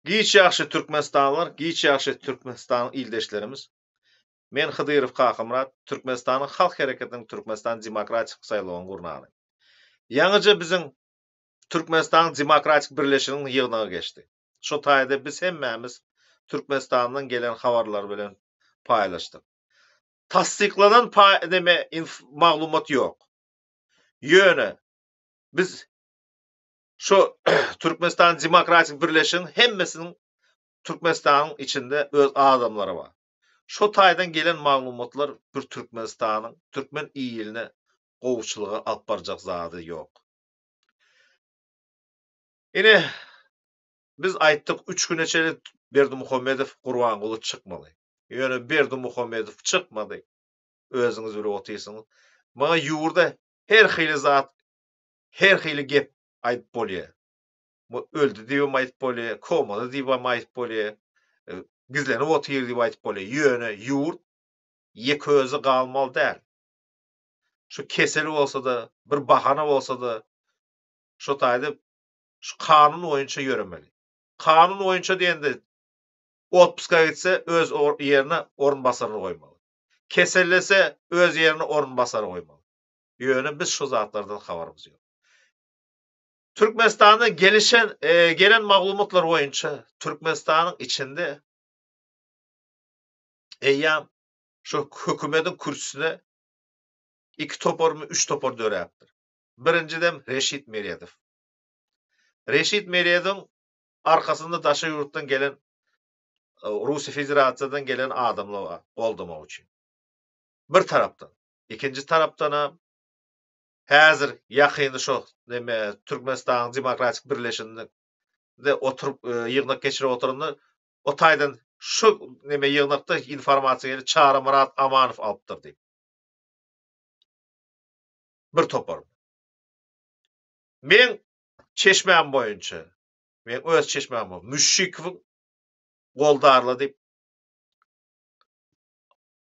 Giç ýagşy Türkmenistanlylar, giç ýagşy Türkmenistanyň ildeşlerimiz. Men Hydyrow Kakamyrat, Türkmenistanyň Halk Hereketiniň Türkmenistan Demokratik saýlawyň gurnany. Ýaňyja biziň Türkmenistanyň Demokratik Birleşiginiň ýygnagy geçdi. Şo taýda biz hemmämiz Türkmenistandan gelen habarlar bilen paýlaşdyk. Tassyklanan neme maglumat ýok. Ýöne biz Şu Türkmenistan Demokratik Birleşigiň hemmesiniň Türkmenistanyň içinde öz adamlary bar. Şo taýdan gelen maglumatlar bir Türkmenistanyň, türkmen iline gowuçylyga alyp barjak zady ýok. Ine, biz aýtdyk üç güne çenli Berdimuhamedow Gurbanguly çykmaly. Ýöne Berdimuhamedow çykmady. Özüňiz bilip otyrsyňyz. Maňa ýurda her hili zat Her hili gep aýdyp bolýar. Bu öldi diýibem aýdyp bolýar, komada diýibem aýdyp bolýar, gizlenip otyr diýip aýdyp bolýar. Ýöne ýurt ýeke özi galmaly däl. Şu kesel bolsa-da, bir bahana bolsa-da, şo taýda şu kanun boýunça ýöremeli. Kanun boýunça diýende otpuska gitse öz ýerine orunbasaryny goýmaly. Kesellese öz ýerine orunbasar goýmaly. Ýöne biz şu zatlardan habarymyz ýok. Türkmenistanda gelişen e, gelen maglumatlar boýunça Türkmenistanyň içinde eýýäm şu hökümetiň kürsüsine iki toparmy, üç topar döräpdir. Birinjiden Reşit Meredow. Reşit Meredowyň arkasynda daşary ýurtdan gelen e, Russiýa Federasiýadan gelen adamlar bar goldamak üçin. Bir tarapdan. Ikinji tarapdanam häzir ýakynda şo neme Türkmenistanyň Demokratik Birleşiginde oturyp ýygnak geçirip oturanda o taýdan şu neme ýygnakda informasiýa geldi Çarymyrat Amanow alypdyr diýip. Bir topar. Meň çeşmäm boýunça, meň öz çeşmäm boýunça Müşşikowyň goldarly diýip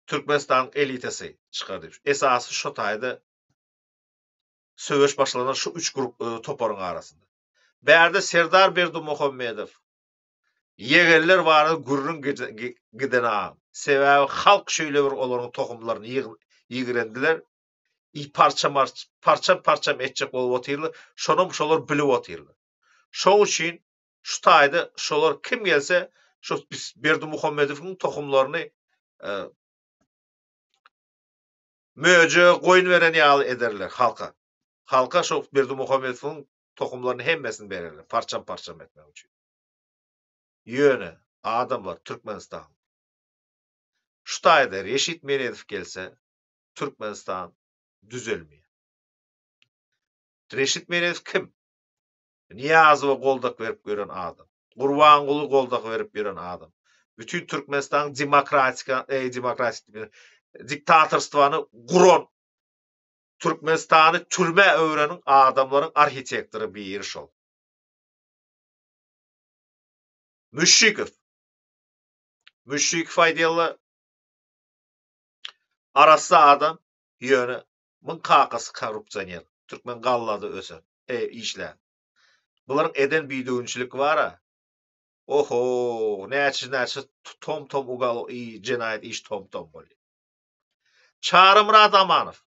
Türkmenistanyň elitasy çykar diýip. Esasy şo taýda söweş başlanar şu üç grup e, toparyň arasynda. Bärde Serdar Berdimuhamedow ýegenler barada gürrüň giden agam. Sebäbi halk şeýle bir olaryň tohumlaryny ýigrendiler. I parça parçam parçam etjek bolup otyrlar. Şonam şolar bilip otyrlar. Şoň üçin Şu taýda şolar kim gelse şu Berdimuhamedowyň tohumlaryny e, möje goýun beren ýaly ederler halka. Halka şu Berdimuhamedowyň tohumlaryny hemmesini bererler parçam-parçam etmek üçin. Ýöne adamlar Türkmenistan şu taýda Reşit Meredow gelse Türkmenistan düzelmeýär. Reşit Meredow kim? Nyýazowa goldak berip ýören adam. Gurbanguly goldak berip ýören adam. Bütin Türkmenistanyň demokratika, eý demokratik diýip, diktatorstwany guran, Türkmenistany türmä öwreniň adamlaryň arhitektory biri şol. Müşşikow. Müşşikow aýdýarlar, arassa adam, ýöne Muň kakasy korrupsioner. Türkmen gallada ösen, e, işlän. Bularyň eden bidöwünçilik bara. Oho, näçe näçe tom tom ugalo i jenaýat iş tom tom bolýar. Çarymyrat Amanow.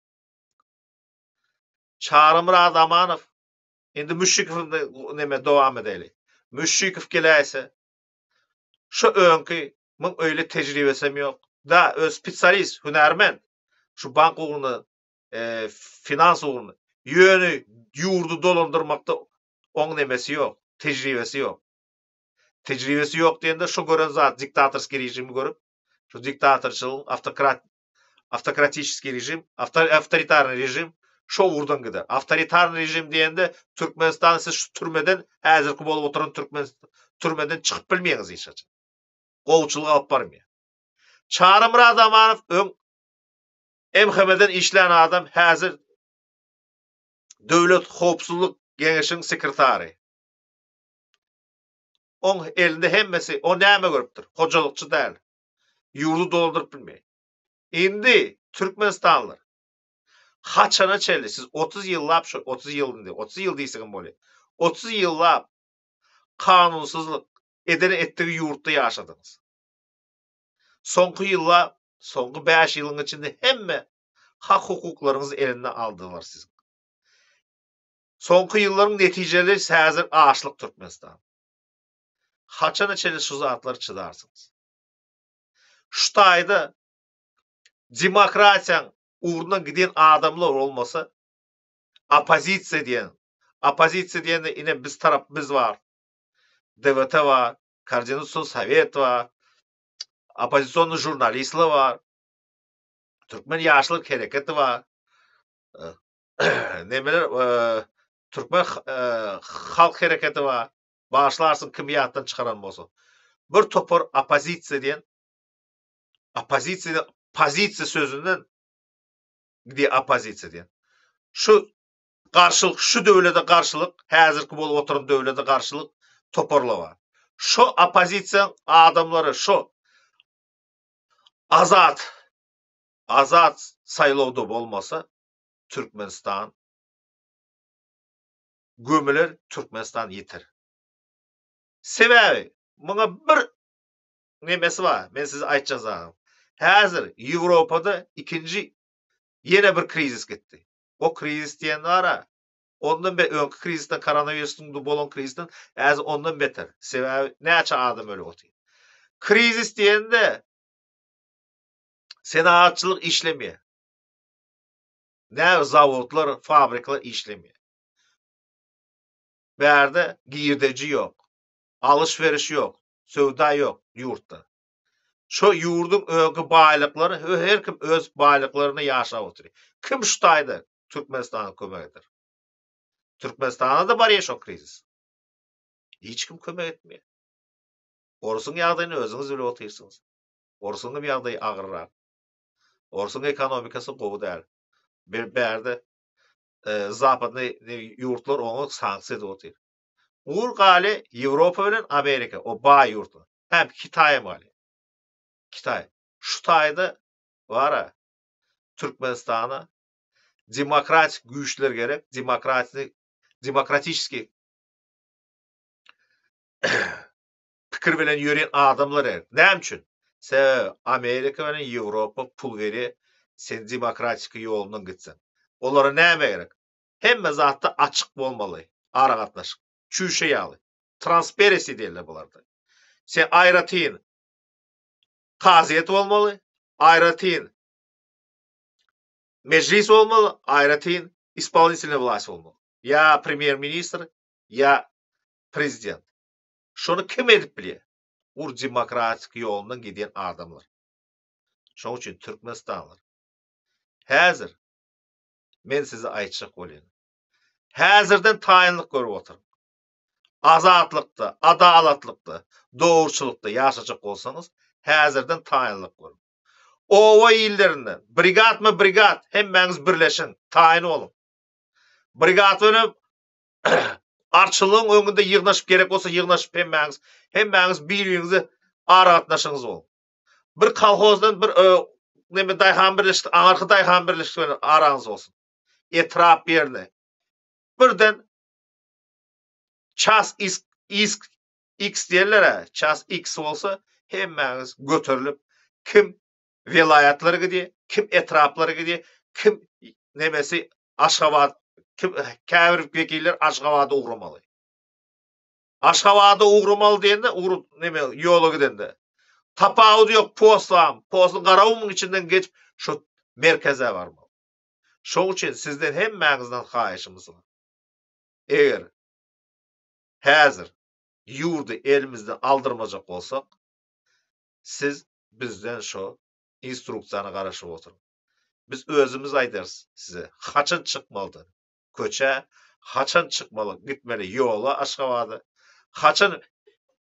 Çarymyrat Amanow indi Müşşikowyň neme dowam edeli. Müşşikow geläýse şu öňki Muň öýle tejribesem ýok. Da öz spesialist, hünärmen. Şu bank ugrunda, finans ugrunda. Ýöne ýurdy dolandyrmakda oň nemesi ýok, tejribesi ýok. Tejribesi ýok diýende şu gören zat diktatorskiý režimi görüp, şu diktatorçylygyň awtokrat awtokratiçeskiý režim, awtoritarnyý režim şo ugurdan gider. Awtoritarnyý režim diýende Türkmenistan siz şu türmeden häzirki bolup oturan türkmen türmeden çykyp bilmeýäňiz hiç haçan. Gowuçylyk alyp barmaýar. Çarymyrat Amanow öň MHM-den işlän adam häzir Döwlet howpsuzlyk geňeşiň sekretary. Oň elinde hemmesi, o näme görüpdir? Hojalykçy däl. Ýurdy dolandyryp bilmeýär. Indi türkmenistanlylar haçana çenli siz 30 ýyllap şu 30 ýyl indi 30 ýyl diýseňem bolýar. 30 ýyllap kanunsyzlyk. Edeni etdigi ýurtda ýaşadyňyz. Soňky ýylla, soňky 5 ýylyň içinde hemme hak-hukuklaryňyzy elinden aldylar siziň. Soňky ýyllaryň netijeleri häzir açlyk Türkmenistan. Haçana çenli şu zatlary çydarsyňyz? Şu taýda demokratiýaň ugrundan giden adamlar bolmasa, oppozisiýa diýen, oppozisiýa diýende ine biz tarap biz bar, DWT bar, Koordinasion sowet bar, oppozisionnyý žurnalistler bar, Türkmen ýaşlar hereketi bar, nemeler Türkmen halk hereketi bar. Bagyşlarsyň kimi ýatdan çykaran bolsa. Bir topar oppozisiýa diýen oppozisiýa pozisiýa sözünden gidýär oppozisiýa diýen. Şu garşylyk şu döwlete garşylyk häzirki bolup oturan döwlete garşylyk toparlar bar. Şu oppozisiýaň adamlary şu azat azat saýlawda bolmasa Türkmenistan gömüler Türkmenistan ýiter. Sebäbi muňa bir nemesi bar, men size aýtjak zadym. Häzir Ýewropada ikinji ýene bir krizis gitdi. O krizis diýen bar-a, ondan be öňki krizisden koronawirusyň bolan krizisden häzir ondan beter. Sebäbi näçe adam ölüp otyr. Krizis diýende senagatçylyk işlemeýär. Näme zawodlar, fabrikler işlemeýär. Bärde girdeji ýok. Alyş-beriş ýok. Söwda ýok ýurtda. Şo ýurduň öňki baýlyklary her kim öz baýlyklaryna ýaşap otyr. Kim şu taýda Türkmenistana kömek eder? Türkmenistana-da barýar şo krizis. Hiç kim kömek etmeýär. Orusyň ýagdaýyny özüňiz bilip otyrsyňyz. Orusyň hem ýagdaýy agyrrak. Orsuň ekonomikasy gowy däl. Bir bärde zapadnyý ýurtlar oňa sanksiýa edip otyr. Ugur galy Ýewropa bilen Amerika, o baý ýurtlar. Hem Kitaýam galy. Kitaý. Şu taýda bara Türkmenistana demokratik güýçler gerek, demokratik demokratiçeskiý pikir bilen ýören adamlar gerek. Näme üçin? Sebäbi Amerika bilen Ýewropa pul berýär, sen demokratiki ýolundan gitseň. Olara näme gerek? Hemme zatda açyk bolmaly aragatnaşyk. Çüýşe ýaly. Transparency diýerler bularda. Sen aýratyn kazyýet bolmaly, aýratyn mejlis bolmaly, aýratyn ispolitelnyý wlast bolmaly. Ýa premýer-ministr, ýa prezident. Şony kim edip bilýär? Ur demokratik ýolundan gidýän adamlar. Şoň üçin türkmenistanlylar häzir men size aýtjak bolýan. Häzirden taýynlyk görüp oturyň. Azatlykda, adalatlykda, dogruçylykda ýaşajak bolsaňyz, häzirden taýynlyk görüň. Oba illerinden brigadma brigad hemmäňiz birleşiň, taýyn boluň. Brigad bilen Arçynlygyň öňünde ýygnaşyp gerek bolsa ýygnaşyp hemmäňiz hemmäňiz bir-biriňize aragatnaşygyňyz boluň. Bir kolhozdan bir neme daýhan birleşik aňyrky daýhan birleşik bilen araňyz bolsun. Etrap ýerine. Birden ças is is x diýerler-ä, ças x bolsa hemmäňiz göterilip kim welaýatlara gidýär, kim etraplara gidýär, kim nemesi Aşgabat kim käbir wekiller Aşgabada ugramaly. Aşgabada ugramaly diýende ugru neme ýola gidende. Tapawudy ýok post barmy, postuň Garagumuň içinden geçip şu merkeze barmaly. Şoň üçin sizden hemmäňizden haýyşymyz bar. Eger häzir ýurdy elimizden aldyrmajak bolsak, siz bizden şo instruksiýany garaşyp oturyň. Biz özümiz aýdarys size haçan çykmalydyr köçä, haçan çykmaly gitmeli ýola Aşgabada, haçan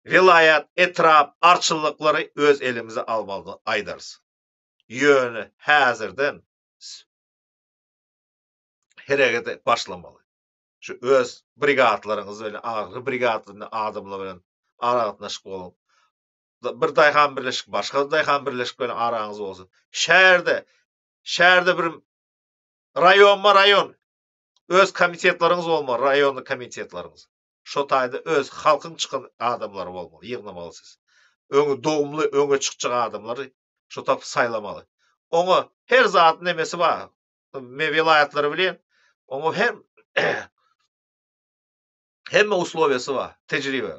welaýat, etrap, arçynlyklary öz elimize almalydygyny aýdarys. Ýöne häzirden herekete başlamaly. Şu öz brigadlaryňyz bilen, agry brigadlaryň adamlar bilen aragatnaşyk boluň. Bir daýhan birleşik başga daýhan birleşik bilen araňyz bolsun. Şäherde, şäherde bir raýonma raýon öz komitetleriňiz bolmaly, raýonly komitetleriňiz. Şo taýda öz halkyň çykan adamlary bolmaly, ýygnamaly siz. Öňi dogumly, öňe çykjak adamlary şo tapyp saýlamaly. Oňa her zat nemesi bar. Me welaýatlary bilen oňa her hemme uslowiýasy bar, tejribe.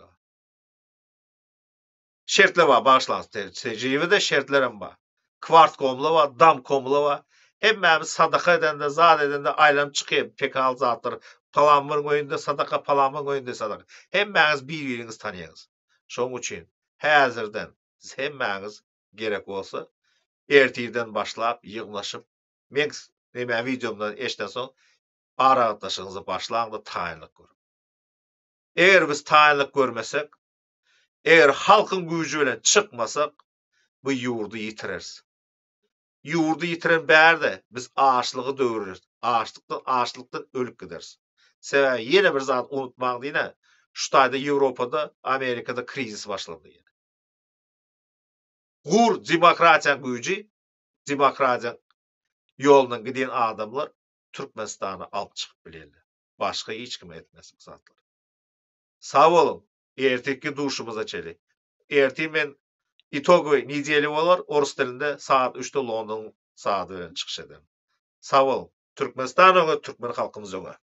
Şertler bar, bagyşlaň, tejribe-de şertlerem bar. Kwartkomla bar, damkomla bar. Hemmämiz sadaka edende, zat edende aýlanyp çykýar pekal zatlar. Palanmyň öýünde sadaka, palanmyň öýünde sadaka. Hemmäňiz bir-biriňizi tanýaňyz. Şonuň üçin häzirden siz hemmäňiz gerek bolsa ertirden başlap ýygnaşyp meň neme wideomdan eşden soň aragatnaşygyňyzy başlaň-da taýynlyk görüň. Eger biz taýynlyk görmesek, Eger halkyň güýji bilen çykmasak, bu ýurdy ýitireris. Ýurdy ýitiren bärde biz açlygy döwüreris. Açlykdan açlykdan ölüp gideris. Sebäbi ýene bir zat unutmaň diýne, şu taýda Ýewropada, Amerikada krizis başlandy ýene. Gur demokratiýaň güýji, demokratiýaň ýolundan giden adamlar Türkmenistany alyp çykyp bilerler. Başga hiç kim etmez bu zatlary. Sag boluň. Ertirki duşumyza çeli. Ertir men itogowy nedeli bolar orus dilinde sagat üçde London sagady bilen çykyş ederin. Sag boluň. Türkmenistan öňe, türkmen halkymyz öňe.